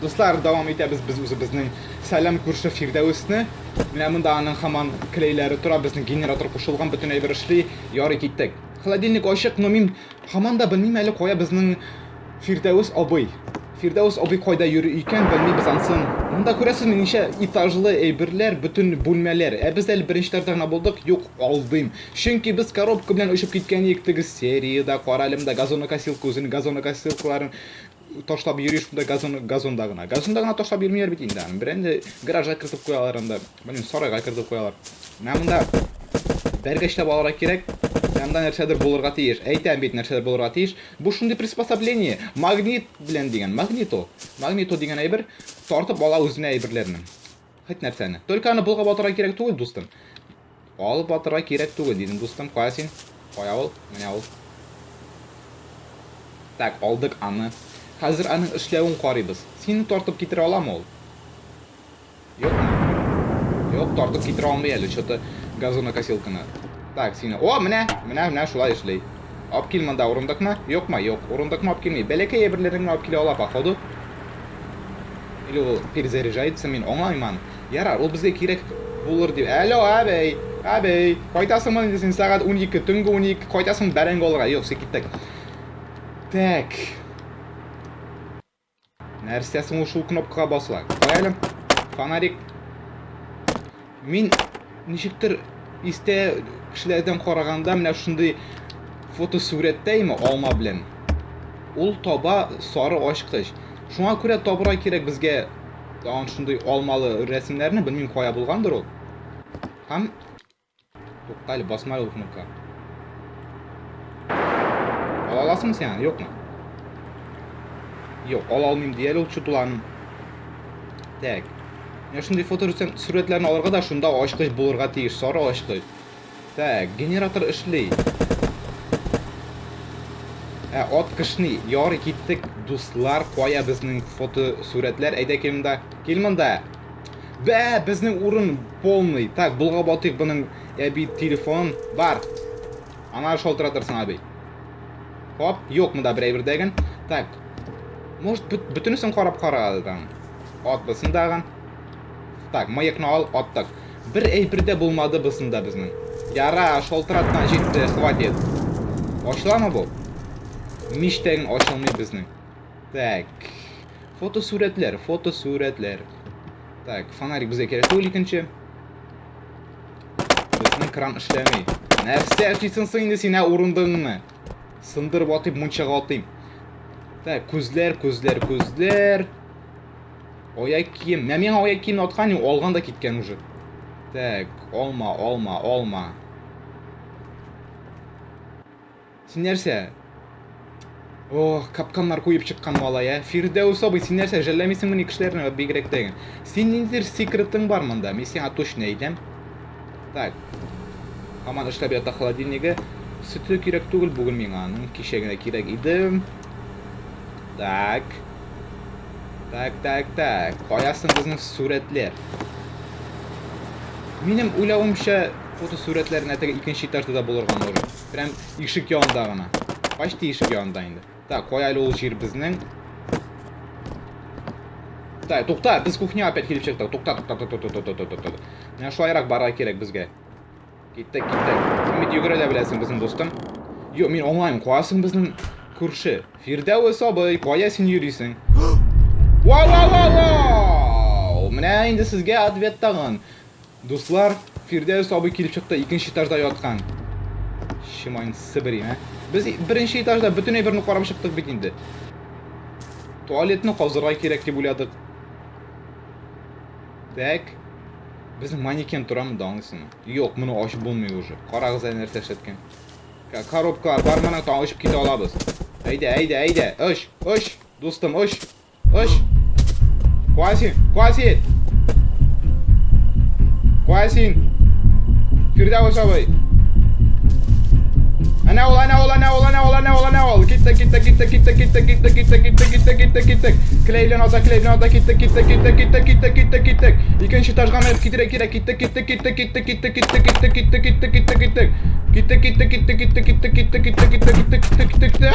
Дуслар, дәвам итәбез без үзебезнең сәлам күрше Фирдәвесне. Менә монда аның һаман клейләре тора, безнең генератор кушылган, бөтен әйбер эшли. Ярый киттек. Холодильник ачык, но мин һаман да белмим әле кая безнең Фирдәвес абый. Фирдәвес абый кайда йөри икән, белмибез ансын. Монда күрәсезме, ничә этажлы әйберләр, бөтен бүлмәләр. Ә без әле беренче этажда гына булдык. Юк, алдыйм. Чөнки без коробка белән очып киткән идек теге сериядә. Кара әле монда газонокосилка үзенең газонокосилкаларын ташлап йөри шунда газон, газонда гына. Газонда гына ташлап йөрмиләр бит инде аны. Берәнде гаражга кертеп куялар анда. Белмим, сарайга кертеп куялар. Менә монда бәргәчләп алырга кирәк. Менә монда нәрсәдер булырга тиеш. Әйтәм бит, нәрсәдер булырга тиеш. Бу шундый приспособление. Магнит белән дигән. Магнито. Магнито дигән әйбер тартып ала үзенә әйберләрне. Хет нәрсәне. Только аны болгап атырга кирәк түгел, дустым. Алып атырга кирәк түгел, дидем, дустым. Кая син? Кая ул? Менә ул. Так, алдык аны. Хәзер аның эшләвен карыйбыз. Сине тартып китерә аламы ул? Юкмы? Юк, тартып китерә алмый әле, что-то газонокосилканы. Так, сине. О, менә, менә, менә шулай эшли. Алып кил монда урындыкны. Юкмы? Юк, урындыкны алып килми. Бәләкәй әйберләрне генә алып килә ала, походу. Или ул перезаряжается, мин аңламыйм аны. Ярар, ул безгә кирәк булыр дип. Алло, әбей, әбей, кайтасыңмы инде син сәгать 12, төнге 12, кайтасың бәрәңге алырга. Юк, син киттек. Так. Нәрсә соң ул шул кнопкага басыла? Кая әле? Фонарик. Мин ничектер истә кешеләрдән караганда менә шундый фотосурәттә име алма белән. Ул таба сары ачкыч. Шуңа күрә табырга кирәк безгә тагын шундый алмалы рәсемнәрне, белмим кая булгандыр ул. Һәм тукта әле, басма ул кнопка. Ала аласыңмы син аны, юкмы? Юк, ала алмыйм ди әле ул чутуланым. Так. Менә шундый фотосурәтләрне алырга да шунда ачкыч булырга тиеш, сары ачкыч. Так, генератор эшли. Ә, ат кышни. Ярый, киттек, дуслар. Кая безнең фотосурәтләр? Әйдә, кил монда. Кил монда. Бә, безнең урын полный. Так, болгап атыйк буның әби телефон. Бар. Ана шалтыратырсың, әби. Хоп, юк монда бер әйбер дәген. Так. Может, бөтенесен карап карадың. Ат булсын дагын. Так, мыекны ал, аттык. Бер әйбер дә булмады бусында безнең. Яра, шалтыраткан җитте, хватит. Ачыламы бу? Мич тәген ачылмый безнең. Так. Фотосурәтләр, фотосурәтләр. Так, фонарик безгә кирәк түгел икенче. Безнең кран эшләми. Нәрсә эшлисең соң инде син, ә урындыгыңны? Сындырып атып, мунчага атыйм. Так, күзләр, күзләр, күзләр. Аяк кием. Менә миңа аяк киемне аткан, алган да киткән уже. Так, алма, алма, алма. Син нәрсә? Ох, капканнар куеп чыккан малай, ә? Фирдәүс абый, син нәрсә, жәлләмисеңмени кешеләрне бигрәк тә? Син ниндидер секретың бар монда, мин сиңа точно әйтәм. Так. Һаман эшләп ята холодильнигы. Сөте кирәк түгел бүген миңа, аның кичә генә кирәк иде. Так. Так, так, так. Кая соң безнең сурәтләр? Минем уйлавымча, фотосурәтләр менә теге икенче этажда да булырга может. Прям ишек янында гына. Почти ишек янында инде. Так, кая әле ул җир безнең? Так, тукта, без кухняга опять килеп чыктык. Тукта, тукта, тукта, тукта, тукта, тукта, тукта. Менә шулайрак барырга кирәк безгә. Киттек, киттек. Син бит йөгерә дә беләсең безнең дустым. Юк, мин аңлаймын, кая соң безнең күрше? Фирдәвес абый, кая син йөрисең? Вау, вау, вау, вау! Менә инде сезгә ответ тагын. Дуслар, Фирдәвес абый килеп чыкты, икенче этажда яткан. Чымайн Себерим, ә? Без беренче этажда бөтен әйберне карап чыктык бит инде. Туалетны казырга кирәк дип уйладык. Так. Безнең манекен тора монда, аңлыйсыңмы? Юк, моны ачып булмый уже. Карагыз әле нәрсә эшләткән. Коробкалар бар моның, тагын очып китә алабыз. Әйдә, әйдә, әйдә. Оч, оч, дустым, оч. Оч. Куа син, куа син. Куа син. Фирдәвес абый. Әнә ул, әнә ул, әнә ул, әнә ул, әнә ул, әнә ул. Киттек, киттек, киттек, киттек, киттек, киттек, киттек, киттек, киттек, киттек, киттек. Клей белән ата, клей белән ата, киттек, киттек, киттек, киттек, киттек, киттек, киттек. Икенче этажга менеп китәргә кирәк. Киттек, киттек, киттек, киттек, киттек, киттек, киттек, киттек, киттек, киттек, киттек. Киттек, киттек, киттек, киттек, киттек, киттек, киттек, киттек, киттек, киттек, киттек.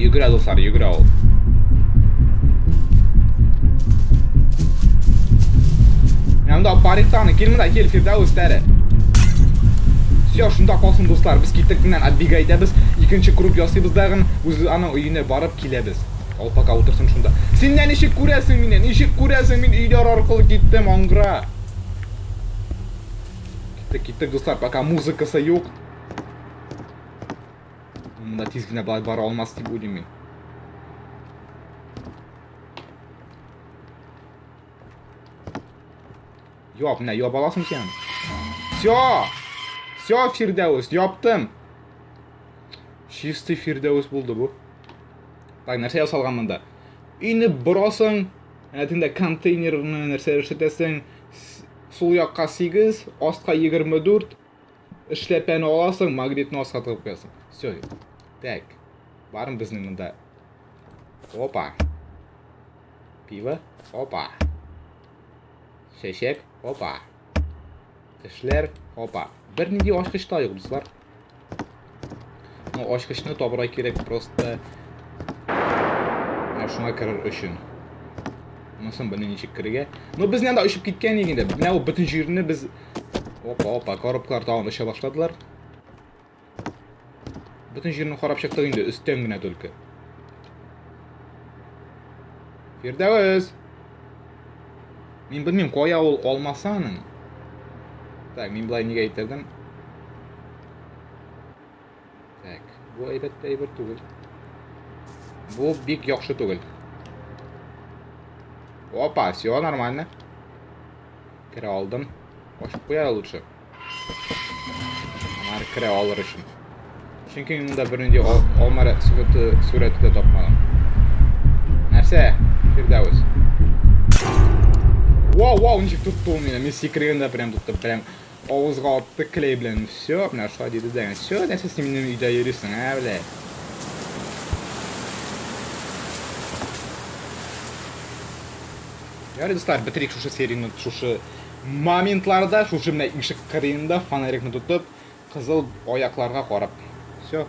Йөгерә, дуслар, йөгерә ул. Менә монда парик тагын, кил монда, кил, Фирдәүс, тәре. Все, шунда калсын, дуслар. Без киттек менән отбегай итәбез. Икенче круг ясыйбыз дагын, үзе аның өенә барып киләбез. Ул пока утырсын шунда. Син менә ничек күрәсең мине? Ничек күрәсең? Мин өйләр аркылы киттем, аңгыра. Киттек, киттек, дуслар, пока музыкасы юк. Монда тиз генә болай бара алмас дип уйлыйм мин. Яп, менә яп аласың син. Все! Все, Фирдәүс, яптым. Чистый Фирдәүс булды бу. Так, нәрсә ясалган монда? Өйне борасың, әнә тендә контейнерны нәрсә эшләтәсең. Сул якка 8, астка 24, Эшләпәне аласың, магнитны аска тыгып куясың. Все. Так. Барым безнең монда. Опа. Пиво. Опа. Чәчәк. Опа. Тешләр. Опа. Бер нинди ачкыч та юк, дуслар. Ну, ачкычны табырга кирәк просто. Менә шуңа керер өчен. Монысын белмим ничек керергә. Ну, без инде очып киткән идек инде. Менә ул бөтен җирне без Опа, опа, коробкалар тагын оча башладылар. Бөтен җирне карап чыктык инде, өстән генә только. Фирдәвес! Мин белмим, кая ул алмаса аның. Так, мин былай нигә әйтердем? Так, бу әйбәт әйбер түгел. Бу бик яхшы түгел. Опа, все нормально. Керә алдым. Ачып куя лучше. Анар керә алыр өчен. Чөнки мин монда бернинди алма сурәте, сурәте дә тапмадым. Нәрсә? Фирдәвес. Вау, вау, ничек тотты ул мине. Мин сикергәндә прям тотты, прям авызга атты клей белән. Все, менә шулай диде дә. Все, нәрсә син минем өйдә йөрисең, ә, бля. Ярый, дуслар, бетерик шушы серияне шушы моментларда, шушы менә ишек кырыенда фонарикны тотып, кызыл аякларга карап. Все.